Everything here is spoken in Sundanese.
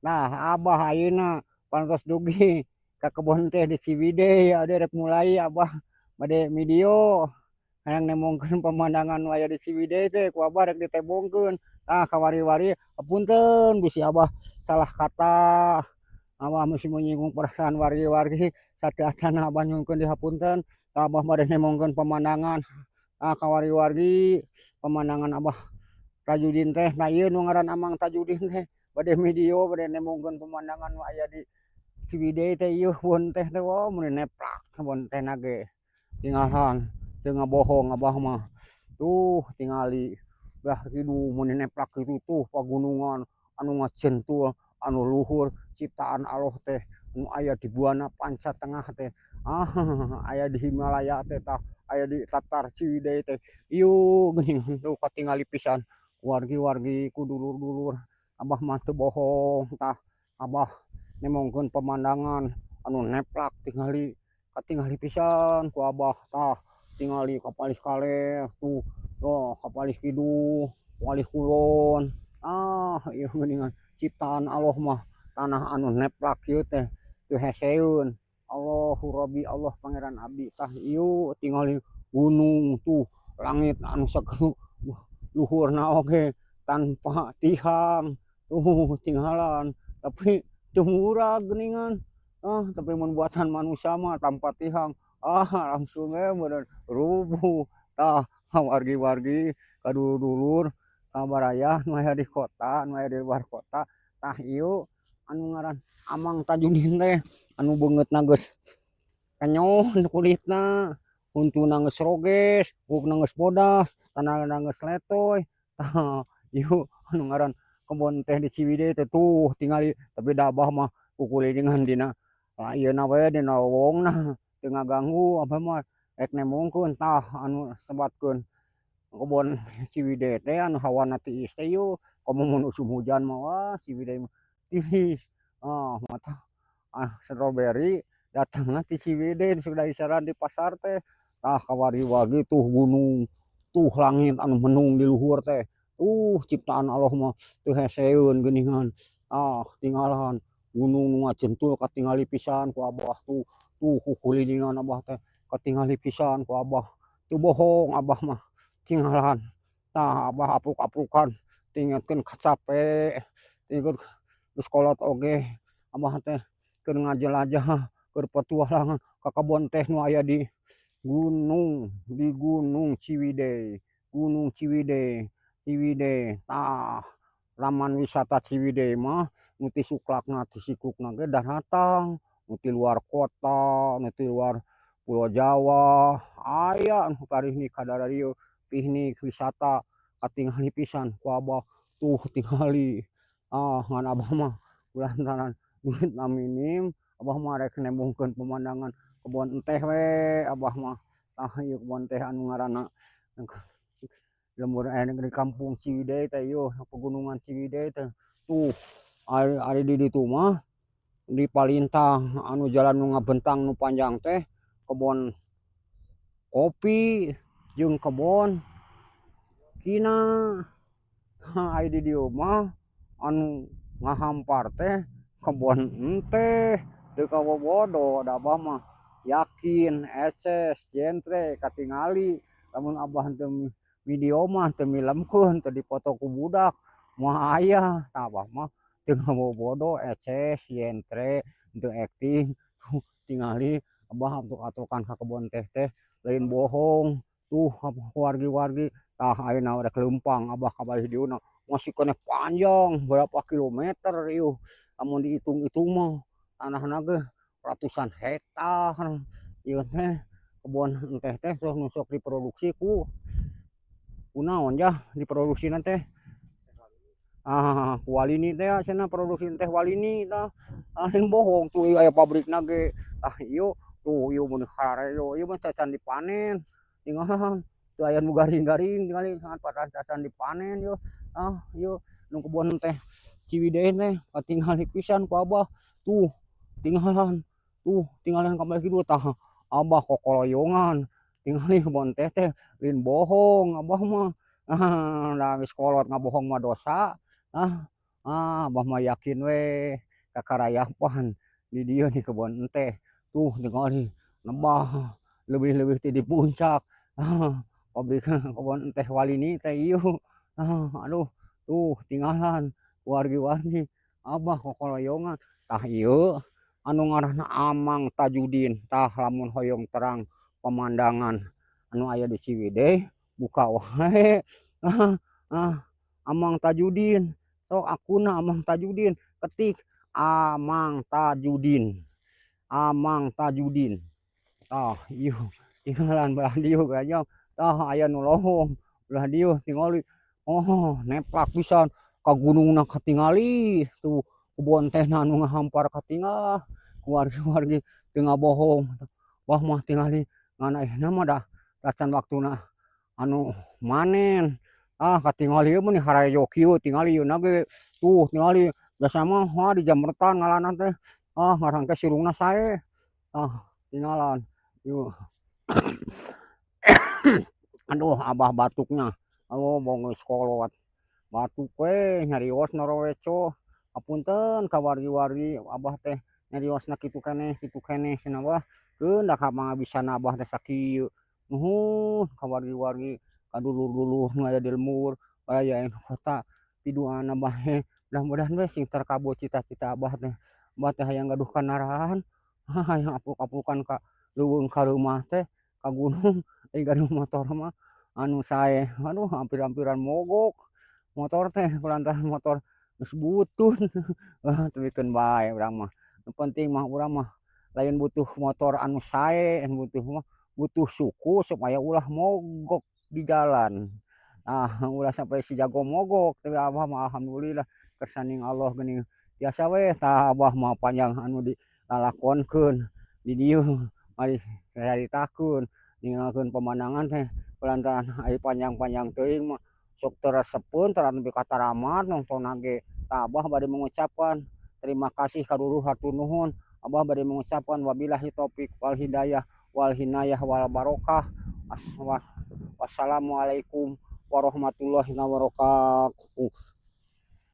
Nah, Abah ayeuna parantos dugi ka kebon teh di Ciwidey. Ade rek mulai Abah bade video hayang nembongkeun pemandangan nu aya di Ciwidey teh, ku Abah rek ditembongkeun. Tah, kawari-wari hapunten bisi Abah salah kata, Abah mesti menyinggung perasaan wargi-wargi, sateuacan Abah nyuhunkeun dihapunten. Tah, Abah bade nembongkeun pemandangan. Ah, kawari-wargi, pemandangan Abah Tajudin teh. Nah, ieu nu ngaran Amang Tajudin teh bade video, bade nembongkeun pemandangan nu aya di Ciwidey teh. Ieu kebon teh teh, wah, meuni neplak kebon teh na ge. Tinggalan, teu ngabohong Abah mah. Tuh, tingali belah kidul meuni neplak kitu. Tuh, pagunungan anu ngajentul, anu luhur, ciptaan Allah teh nu aya di Buana Panca Tengah teh, ah, aya di Himalaya teh. Tah, aya di tatar Ciwidey teh ieu geuning. Tuh, katingali pisan wargi-wargi, ku dulur-dulur, Abah mah teu bohong. Tah, Abah nembongkeun pemandangan anu neplak, tingali, katingali pisan ku Abah. Tah, tingali ka palih kaler tuh, oh, ka palih kidul, palih kulon. Ah, ieu geuningan ciptaan Allah mah, tanah anu neplak ieu teh teu heseeun. Allahu Rabbi, Allah Pangeran abdi. Tah, ieu tingali gunung tuh, langit anu sakitu luhurna oge tanpa tihang. Tuh, tinggalan, tapi teu murag geuningan. Ah, tapi mun buatan manusia mah tanpa tihang, ah, langsung we meureun rubuh. Tah, wargi-wargi, ka dulur-dulur, ka baraya nu aya di kota, nu aya di luar kota, tah, ieu anu ngaran Amang Tajudin teh anu beungeutna geus kenyon kulitna, huntuna geus roges, buukna geus bodas, tanagana geus letoy. Tah, ieu anu ngaran kebon teh di Ciwidey teh. Tuh, tingali. Tapi da Abah mah kukulilingan dina ieuna we, dina lowongna, teu ngaganggu. Abah mah rek nembongkeun. Tah, anu sebatkeun kebon Ciwidey teh anu hawana tiis teh ieu. Komo mun usum hujan mah, wah, Ciwidey mah tiis. Ah, matak ah stroberi datangna ti Ciwidey, sudah disaran di pasar teh. Tah, kawari-wari, tuh gunung, tuh langit anu mendung di luhur teh. Tuh, ciptaan Allah mah teu heseeun geuningan. Ah, tinggalan gunung nu ngajentul, katingali pisan ku Abah. Tuh, tuh kukulilingan Abah teh katingali pisan ku Abah, teu bohong Abah mah. Tinggalan. Tah, Abah apruk-aprukan tingetkeun kacape, tingetkeun geus kolot oge Abah teh keur ngajelajah, keur petualangan ka kebon teh nu aya di gunung, di Gunung Ciwidey, Gunung Ciwidey, Ciwidey. Tah, Taman Wisata Ciwidey mah nu ti suklakna, ti sikukna ge daratang, nu ti luar kota, nu ti luar Pulau Jawa, aya nu karihnik ka daradieu piknik wisata. Katingali pisan ku Abah. Tuh, tingali. Ah, ngan Abah mah kulantaran duitna minim, Abah mah rek nembongkeun pemandangan kebon teh we Abah mah. Tah, ieu kebon teh anu ngaranna lembur di kampung Ciwidey teh, ieu pegunungan Ciwidey teh. Tuh, ari ari di ditu mah di palintang anu jalan nu ngabentang nu panjang teh kebon kopi jeung kebon kina. Ari di dieu mah anu ngahampar teh kebon enteh, teu kabobodo. Da Abah mah yakin eces jentre katingali. Lamun Abah teu video mah, teu milemkeun, teu dipoto ku budak, moal aya. Tah, Abah mah teu ngabobodo, eces jentre, teu akting. Tingali, Abah atruk-atrukan ka kebon teh teh lain bohong. Tuh, wargi-wargi. Tah, ayeuna rek leumpang Abah ka balih dieuna, masih keneh panjang berapa kilometer ieu lamun diitung-itung mah, tanahna ge ratusan hektar ieu teh. Kebon teh teh sok nu sok diproduksi ku kunaon jah diproduksina teh? Ah, ku Walini teh cenah, produksi teh Walini. Tah, lain bohong. Tuh, aya pabrikna ge. Tah, ieu tuh, ieu mun hareo ieu mah can dipanen. Tinggalan teu aya nu garing-garing, tingali sangat acan dipanen ieu. Ah, ieu nu kebon teh Ciwidey teh katingali pisan ku Abah. Tuh, tinggalan, tuh tinggalan ka balik kitu. Tah, Abah kokoloyongan tingali kebon teh teh, lain bohong Abah mah. Ah, da geus kolot, ngabohong mah dosa. Ah. Ah, Abah mah yakin we kakarayapan di dieu di kebon teh. Tuh tingali nebah leuwih-leuwih ti di puncak. Ah, pabrik kebon teh Walini teh ieu. Ah, aduh, tuh tinggalan wargi-wargi Abah kokoloyongan. Tah ieu anu ngaranna Amang Tajudin. Tah, lamun hoyong terang pemandangan anu aya di Ciwidey, buka wae ah, ah, Amang Tajudin. Sok akunna Amang Tajudin, ketik Amang Tajudin, Amang Tajudin. Tah, ieu tinggalan belah dieu gajah. Tah, aya nu lohong belah dieu, tingali. Oh, neplak pisan ka gunungna, katingali tuh kebon tehna anu ngahampar katinggal. Wargi-wargi, teu ngabohong Abah mah, tingali ngan ayeuna mah dah tacan waktuna anu manen. Ah, katingali ieu mah harajo kieu, tingali yeuna ge. Tuh tingali, biasa mah wah di jamretan ngalana teh. Ah, ngarang teh sirungna sae. Ah, tinggalan yeuh. Aduh, Abah batuknya. Oh, geus kolot batuk we nyarios noroweco. Hapunten ka wargi-wargi, Abah teh nyariosna kitu keneh cenah. Wah, keun da kabisana Abah teh sakieu. Nuhun ka wargi-wargi, ka dulur-dulur nu aya di lembur, aya nu kota, pidu'ana bae. Mudah-mudahan we sing terkabul cita-cita Abah teh. Abah teh hayang gaduh kandaraan, hayang apuk-apukan ka leuweung kareumah teh, ka gunung. Ari gaduh motor mah anu sae. Aduh, hampir-hampiran mogok motor teh kulantaran motor geus butut. Tebikeun bae urang mah, nu penting mah urang mah lain butuh motor anu sae, butuh mah butuh suku supaya ulah mogok di jalan. Ah, ulah sampai si jago mogok. Tapi Abah mah alhamdulillah kersaning Allah geuning biasa we. Tah, Abah mah panjang anu dilalakonkeun di dieu, mari caritakeun, ninggalkeun pemandangan teh, kulantaran ari panjang-panjang teuing mah sok teu resepeun, tara nepi ka taramat nongtonna ge. Tah, Abah bade mengucapkan terima kasih ka dulur, hatur nuhun. Abah bade mengucapkan wabillahi taufik wal hidayah wal hinayah wal barokah. Wassalamualaikum warahmatullahi wabarakatuh.